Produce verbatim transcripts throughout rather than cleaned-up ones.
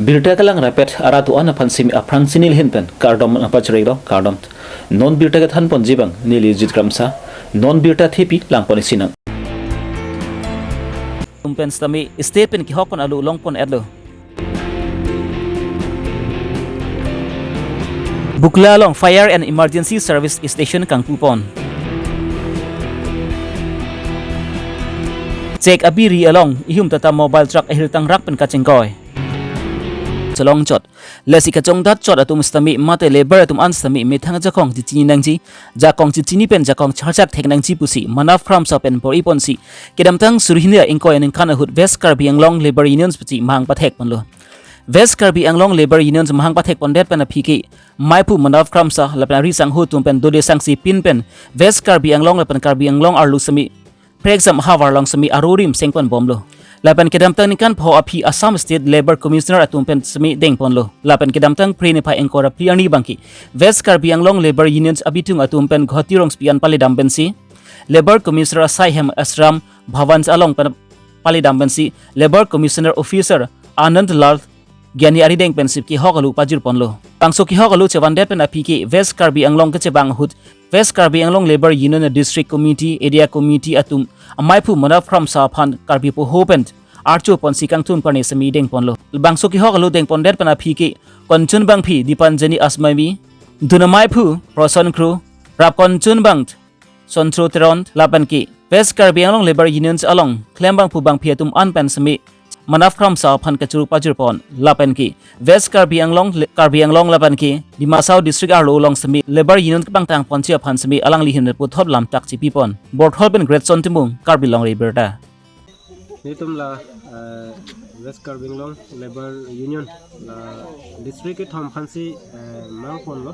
Birta kelang rapet arat do-an aphan simi aphrang si neli ahin pen kardom nangpachirilo, kardom. Non birta kethan ponji abang neli Jit Kramsa, non birta thepi lang pon isi nang. Atum pen sitame state pen kehok pon alu long pon-etlo. Bukla along Fire and Emergency Service Station kangpu pon. Chek abiri along ihum tata mobile truck ahirtang rak pen kachingkoi. Cholong chot. Lasi kachongdat chot atum sitame mate labour atum an sitame methang jakong chichini nangji, jakong chichini pen jakong charchak thek nangji pusi Manav Kramsa pen bor-i ponsi kedamtang suri hini ra ingkoi aningkan ahut West Karbi Anglong Labour Unions pusi mahang pathek ponlo. West Karbi Anglong Labour Unions mahang pathek pondet pen aphi ke maiphu Manav Kramsa lapen ari sangho atum pen dode sangsi pin pen West Karbi Anglong lapen Karbi Anglong arlo sitame prekjam ahavar along sitame arorim seng pon bomlo. Lapen kedamtang ningkan pho aphi Assam State Labour Commissioner atum pen sitame deng ponlo. Lapen kedamtang Phre niphai ingkoi ra phli arni abangke West Karbi Anglong Labour Unions abitung atum pen Guwahati rongsopi an paledam pensi Labour Commissioner asai hem Ashram Bhawan along pen paledam pensi Labour Commissioner Officer Anand Lal Gyani arideng pensi kehok alu pajir ponlo. Bangso kehok alu chevandet pen aphi ke West Karbi Anglong kechebang ahut West Karbi Anglong Labour Union District Committee, Area Committee atum amaiphu Manav Kramsa aphan Karbi poho pen archo ponsi kangthum karne sitame deng ponlo. Bangso kehok alu deng pondet pen aphi ke Konchunbangphi Dipanjani Asmami, dun amaiphu Proson Kro, rap Konchunbang Sontro Teron lapen ke West Karbi Anglong Labour Unions along klembangphu bangphi atum an pen sitame Manav Kramsa aphan kachuru pajir pon lapen ke West Karbi Anglong, Karbi Anglong lapen ke Dima Hasao District arlo along sitame Labour Union kepangtang ponji aphan sitame alangli ahin puthot lamtak chipi pon. Borthol pen Greatson Timung, Karbi Longri Abirta. Nelitum la, eh, West Karbi Anglong Labour Union la district kethom aphansi, eh, mang ponlo,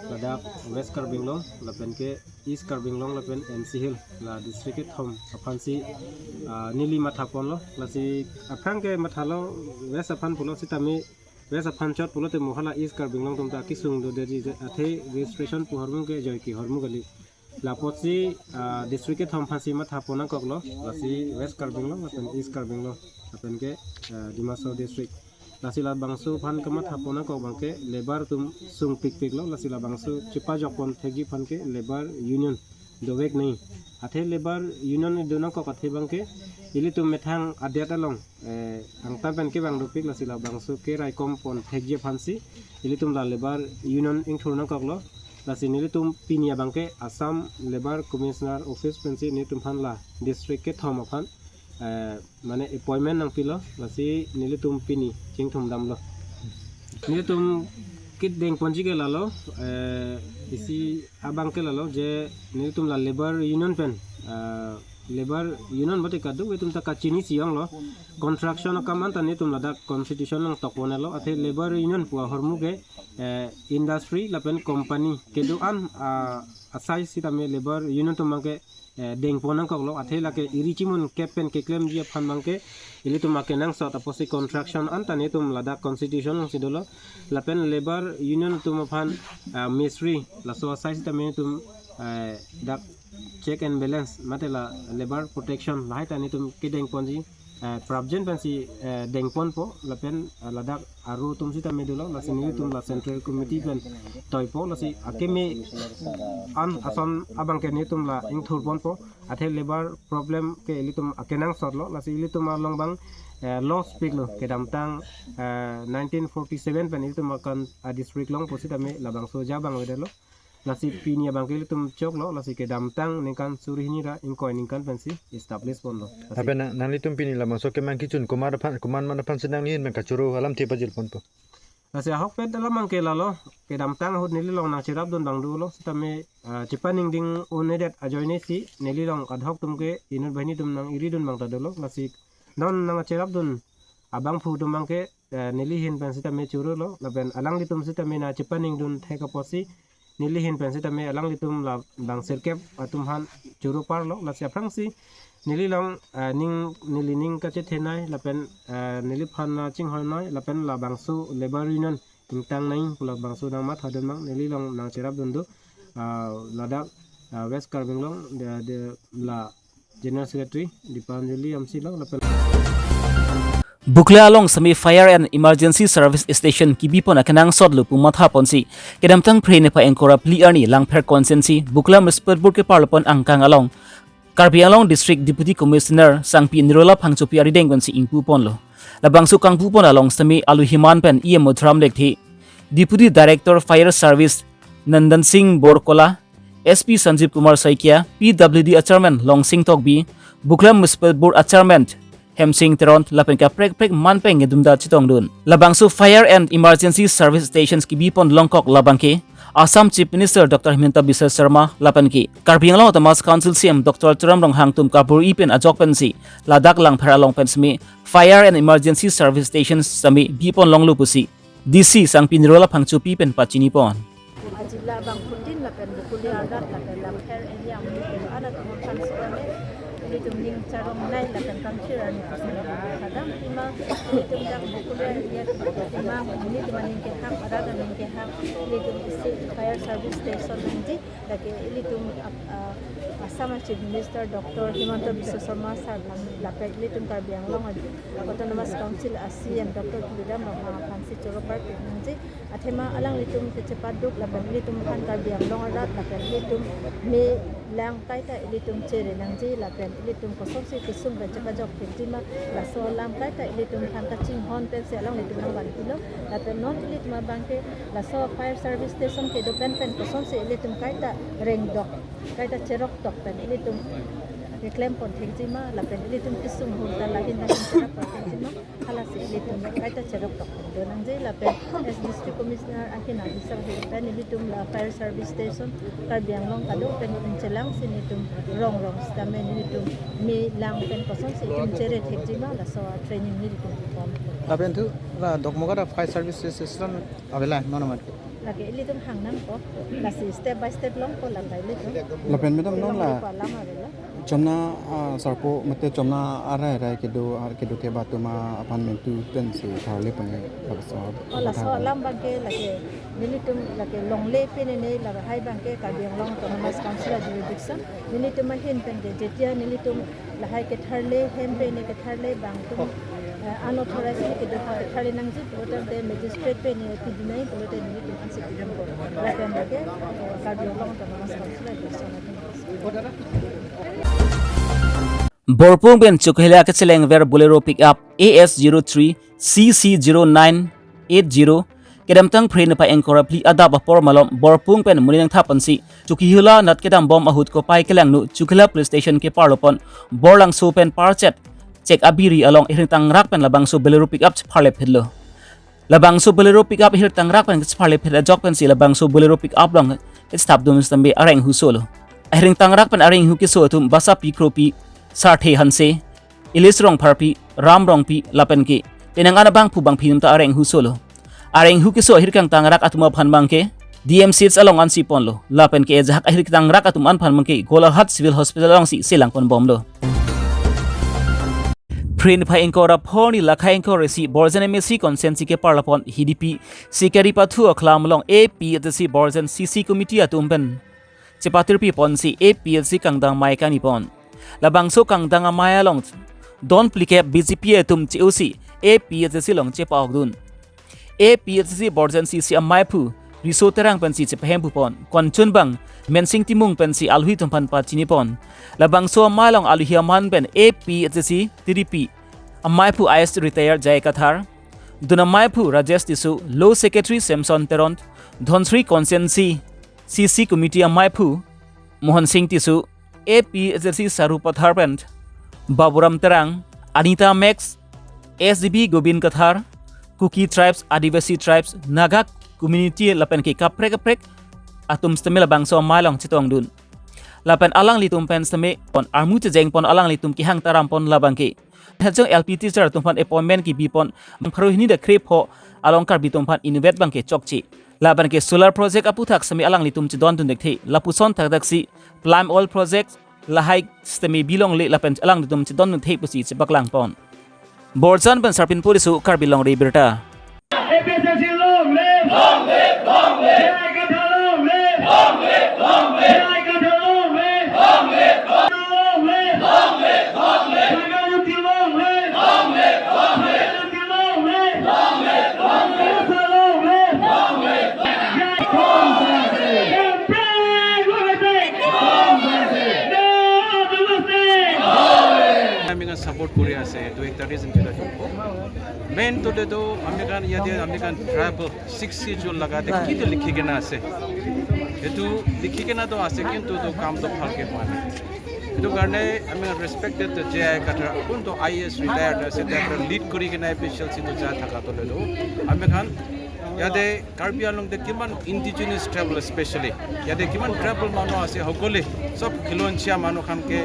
ladak West Karbi Anglong lapen ke East Karbi Anglong lapen N C Hills la district kethom aphansi, ah, neli matha ponlo, lasi aphrang ke mathalo West aphan pulo sitame West aphan chot pulote mo hala East Karbi Anglong atum ta kesung dodetji, athe registration pu ahormu ke joike ahormu kali. Lapotsi, ah, district kethom aphansi matha pon nangkoklo, lasi West Karbi Anglong lapen East Karbi Anglong lapen ke, ah, Dima Hasao District. Lasi labangso aphan kematha pon nangkok abangke labour atum sungpikpiklo, lasi labangso chepajok pon thekji aphan ke Labour Union dovek nangji. Athe Labour Union do nangkok athe abangke ilitum methang adet along, eh, angtan pen kevang dopik, lasi labangso keraikom pon thekji aphansi ilitum la Labour Union ingthur nangkoklo. Lasi nelitum pini abangke Assam Labour Commissioner Office pensi nelitum aphan la district kethom aphan, eh, mane appointment nangpilo, lasi nelitum pini chingthum damlo. Nelitum kedeng ponji ke lalo, eh, isi abangke lalo je nelitum la Labour Union pen, eh, Labour Union mate kadokave atum ta kachinisi onglo. Construction akam an ta nelitum ladak constitution nangtok ponlo, athe Labour Union pu ahormu ke, eh, industry lapen company kedo-an, ah, asai sitame Labour Union atum abangke, eh, deng pon nangkoklo, athe lake iri chimun kep pen keklemji aphan abangke ilitum akenangsot apotsi construction an ta nelitum ladak constitution alongsi dolo, lapen Labour Union atum aphan, ah, mistri laso asai sitame nelitum, eh, dak check and balance mate la labour protection lahai ta nelitum kedeng ponji, eh, prapjin pensi, eh, deng ponpo lapen, eh, ladak aro atum sitame dolo, lasi nelitum la central committee pen toipo, lasi akeme an ason abangke nelitum la ingthur ponpo, athe labour problem ke ilitum akenangsotlo, lasi ilitum along abang, eh, loss piklo, kedamtang, eh, nineteen forty-seven pen ilitum akan a district along pusitame labangso ja abang avedetlo. Lasi pini abangke ilitum choklo, lasi kedamtang ningkan suri hini ra ingkoi aningkan pensi establish ponlo. Lasi lapen nang, nanglitum pini labangso kemang kechun komat aphan, komat mat aphansi nangli ahin pen kachoro alamthe pajir ponpo? Lasi ahokpet alam abangke lalo, kedamtang ahut neli along nangcherapdun abang dolo, sitame, ah, chepaningding un-edet ajoinesi neli along kadokave atum ke inut banghini atum nang-iridun abang ta dolo, lasi non nangcherapdun abangphu atum abangke, eh, neli ahin pen sitame chorolo, lapen alanglitum sitame nangchepaningdun thek apotsi neli ahin pen sitame alanglitum labang sirkep atum aphan choro parlo, lasi aphrangsi neli along, eh, ning, neli ning kachethenei lapen, eh, neliphan nangchinghonnei lapen labangso labour union ingtang nangji pu labangso nangmathadun abang neli along nangcherapdun do, ah, ladak, ah, West Karbi Anglong de, de la General Secretary Dipanjali Amsi along lapen Bukla along semi Fire and Emergency Service Station kebipon akenangsot lo pu mathaponsi, kedamtang Phre niphai ingkoi ra phli arni Langpher constituency Bukla Municipal Board keparlopon angkang along Karbi Anglong District Deputy Commissioner Sangpi Nirola Phangchopi arideng pensi ingpuponlo. Labangso kangpupon along semi aluhiman pen E M Odram Lekthe, Deputy Director Fire Service Nandan Singh Borkola, S P Sanjeev Kumar Saikia, P W D a Chairman Longsing Tokbi, Bukla Municipal Board a Chairman Hemsing Teron lapen kaprek prek man pen ngedumda chetongdun. Labangso Fire and Emergency Service Stations kebipon longkok labangke Assam Chief Minister Doctor Himanta Biswa Sarma lapenke Karbi Anglong Autonomous Council C E M Doctor Tuliram Ronghang atum kabor-i pen ajok pensi ladak Langpher along pen semi Fire and Emergency Service Stations semi bipon longlo pusi D C Sangpi Nirola Phangchopi pen pachinipon. Ajila bangphutin lapen Bokolia arat lapen Langpher area amonit atum aphan sukame ilitum ning charong nai lapen kamchir arni pusi lapen kadam tima ilitum dak Bokolia area tima amonit atum aning kehang arat aning kehang ilitum isi fire service station nangji lake ilitum ap- ah, Assam Chief Minister Doctor Himanta Biswa Sarma sir aphan lapen ilitum Karbi Anglong Autonomous Council a C E M Doctor Tuliram Ronghang aphansi choro parpik nangji. Athema alanglitum kechepaduk lapen ilitum aphan Karbi Anglong arat lapen ilitum me lang kaita ilitum chere nangji lapen ilitum kosonsi kesung pen chepajok thekji ma laso alam kaita ilitum aphan kachinghon pensi alanglitum nangvanpilo lapen non ilitum abangke laso fire service station kedo pen pen kosonsi ilitum kaita rengdok kaita cherok tok pen ilitum keklempon thekji ma lapen ilitum kesung hurta lahin lahin cherok pon thekji ma. Halasi ilitum kaita cherok tok do nangji lapen as District Commissioner ahin adisar ahin pen ilitum la fire service station Karbi Anglong kadokave pen ilitum chelangsi ilitum rong rong sitame ilitum me lang pen kosonsi ilitum chere thekji ma laso training ilitum pon. Lapen thu la Dokmoka ta fire service station avela non amat. Lake ilitum hang nangpo, lasi step by step longpo lapai ilitum. Lapen madam non la Longpo alam avelo. Chomna, ah, sarpo mate chomna arai arai kedo, ah, kedo theba atum aphan mentu pensi tharle pune laso. Oh, laso alam abangke lake nelitum lake longle pine ne lahai abangke Karbi Anglong Autonomous Council a jurisdiction. Nelitum ahin pen ke jetia nelitum lahai ketharle hem pine ketharle abang atum, eh, unauthorized ne kedo ketharle nangji pulote magistrate pine pidunai pulote nelitum ansi pidunpo. Lapen ke, eh, Karbi Anglong Autonomous Council a jurisdiction. Borpung pen chukehela kechelengver Bolero pickup A S zero three C C zero nine eight zero kedamtang Phre niphai ingkoi ra phli adap apor malom Borpung pen monit nangthap pensi chukehela nat kedambom ahut kopai kelangno chukehela police station keparlopon Borlangso pen parchet chek abiri along iring tangrak pen labangso Bolero pickup chepharlephetlo. Labangso Bolero pickup ahir tangrak pen kachepharlephet ajok pensi labangso Bolero pickup along kachethapdun sitame areng husolo. Ahiring tangrak pen areng hu keso atum Basapi Kropi, Sarthe Hanse, Ilis Rongpharpi, Ram Rongpi lapen ke penang an abangphu bangphi atum ta areng husolo. Areng hu keso ahirkang tangrak atum aphan abangke D M C H along ansi ponlo. Lapen ke ajahak ahir tangrak atum aphan abangke Golaghat Civil Hospital alongsi selangponbomlo. Phre niphai ingkoi ra phongo ni lakhai ingkoi ra isi Borjan M A C constituency keparlopon Hidipi Sikari Pathu Akhlam along A P H L C Borjan C C committee atum pen chepatirpi ponsi A P H L C kangdang amei kanipon. Labangso kangdang amei along don phlikep B J P atum che-osi A P H L C along chepa-okdun. A P H L C Borjan C C amaiphu Riso Terang pensi chepahemphu pon. Konchun abang Mensing Timung pensi aluhi atum aphan pachinipon. Labangso amei along aluhi aman pen A P H L C T D P amaiphu I S retired Jai Kathar, dun amaiphu Rajesh Tisso, Law Secretary Samson Teron, Dhansiri constituency C C committee amaiphu Mohan Singh Tisso, A P H L C Sarupathar pen Baburam Terang, Anita Max, S D B Gobind Kathar, Kuki Tribes, Adivasi Tribes, Naga Community lapen ke kaprek kaprek atum sitame labangso amei along chetongdun. Lapen alanglitum pen sitame pon armu chejengpon alanglitum kehang tarampon labangke Hejong L P teacher atum aphan appointment kebipon, pharo hini ra kre pho along Karbi atum aphan inutvet abangke chokche. Labangke solar project aphuthak sitame alanglitum chedondun thekthe. Lapuson thakthak si palm oil project lahai sitame bilongle lapen alanglitum chedondun thek pusi chepaklangpon. Borjan pen Sarpinpo Riso, Karbi Longri Abirta. A P H L C long live! Long live, long live! J I Kathar long live! Long live, long live! J I Kathar long live! Long live, long live! Long live, long live! Long live, long live! Long live, long live! কৰি আছে, এইটো একটা reason kita jongpo. Main to ledo amikhan yate amikhan tribal six schedule lagate kito likhi kena ase, এইটো likhi kena to ase কিন্তু তো কামটো ভালকে হোৱা নাই। এইটো কাৰণে আমি respected J I Kathar, কোনটো I A S retired আছে, তেওঁ lead কৰি কিনে APHLC to ja thaka to ledo amikhan ইয়াতে কাৰ্বি আংলং te কিমান indigenous tribal specially ইয়াতে কিমান tribal মানুহ আছে, সকলোৱে সব খিলঞ্জীয়া মানুহ খানকে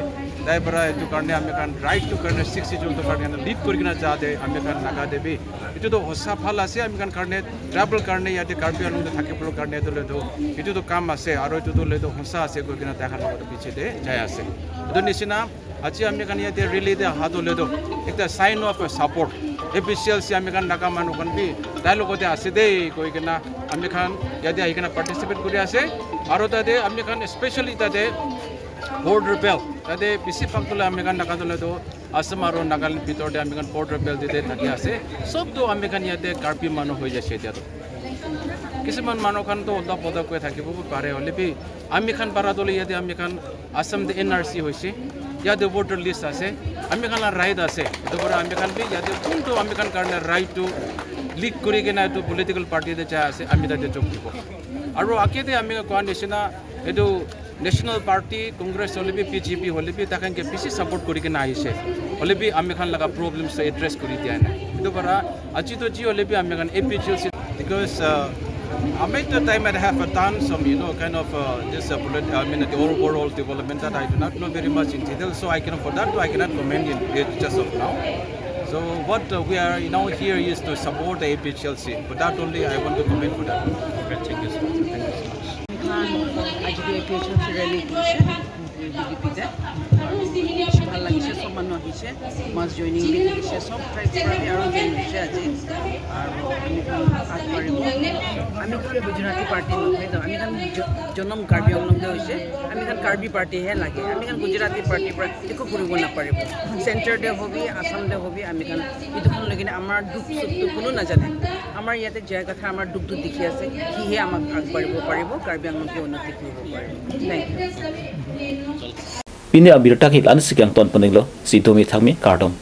তাই পৰা এইটো কাৰণে আমি খান right to কাৰণে six schedule to কাৰণে lead কৰি কিনে যাতে আমি খান নাগা দেৱী এইটো তো সঁচা ভাল আছে আমি খান কাৰণে tribal কাৰণে ইয়াতে কাৰ্বি আংলং te থাকিবৰ কাৰণে এইটো লেতো এইটো তো কাম আছে আৰু এইটো তো লেতো সঁচা আছে কৈ কিনে তাই খান লগতে পিছে দে যাই আছে। এইটো নিচিনা আজি আমি খান ইয়াতে rally te অহা to ledo একটা sign of support, APHLC আমি খান নাগা মানুহ খান বি তাই লগতে আছে দেই কৈ কিনে আমি খান ইয়াতে আহি কিনে participate কৰি আছে। আৰু তাতে আমি খান specially তাতে border belt তাতে বেছি ভাগ তোলে আমি খান নাগা to ledo আছাম আৰু নাগালেণ্ড ভিতৰতে আমি খান border belt দিতে থাকি আছে। সবতো আমি খান ইয়াতে কাৰ্বি মানুহ হৈ যাইছে এতিয়াতো। কিছুমান মানুহ খানতো উল্টা পুল্টা কৈ থাকিব পাৰে, হ'লে বি আমি খান পাৰা দলে ইয়াতে আমি খান Assam te N R C হৈছে, ইয়াতে voter list আছে, আমি খান right আছে। এইটো পৰা আমি খান বি ইয়াতে কোনটো আমি খান কাৰণে right to lead কৰি কিনে এইটো political party te যাই আছে, আমি তাতে যোগ দিব। আৰু আকেতে আমি কোৱা নিচিনা এইটো national party Congress হ'লে বি BJP হ'লে বি তাক এনেকে বেছি support কৰি কিনে আহিছে, হ'লে বি আমি খান লগা problems address কৰি দিয়া নাই। এইটো পৰা আজি তো যি হ'লে বি আমি খান APHLC Because uh, I made the time and have uh, done some, you know, kind of uh, this uh, bullet, I mean, the overall development that I do not know very much in detail, so I cannot, for that, I cannot comment in it just of now. So what uh, we are now here is to support the APHLC. For that only, I want to comment for that. Okay, thank you so much. Thank you so much. আজি APHLC rally কৰিছে। বিজেপিতে। আৰু বেছি ভাল লাগিছে, সব মানুহ আহিছে, মাছ জইনিং দি দিছে, সব ট্ৰাইব পৰা আমি আৰু জইন হৈছে আজি। আৰু আমি কাম আগবাঢ়িব। আমি কোনো গুজৰাটী পাৰ্টি নহয় তো, আমি কাম জ- জনম কাৰ্বি আংলঙতে হৈছে। আমি কাম কাৰ্বি পাৰ্টিহে লাগে, আমি কাম গুজৰাটী পাৰ্টিৰ পৰা একো কৰিব নাপাৰিব। চেণ্টাৰতে হবি, আছামতে হবি, আমি কাম এইটো লৈ কিনে আমাৰ দুখ চুখটো কোনো নাজানে। আমাৰ ইয়াতে জীয়াই কথা আমাৰ দুখটো দেখি আছে, সিহে আমাক আগবাঢ়িব পাৰিব, কাৰ্বি আংলঙকে উন্নতি কৰিব পাৰিব। Thank you. Pini abirta ke la-an si kangton poninglo, si domi thangmi kardom.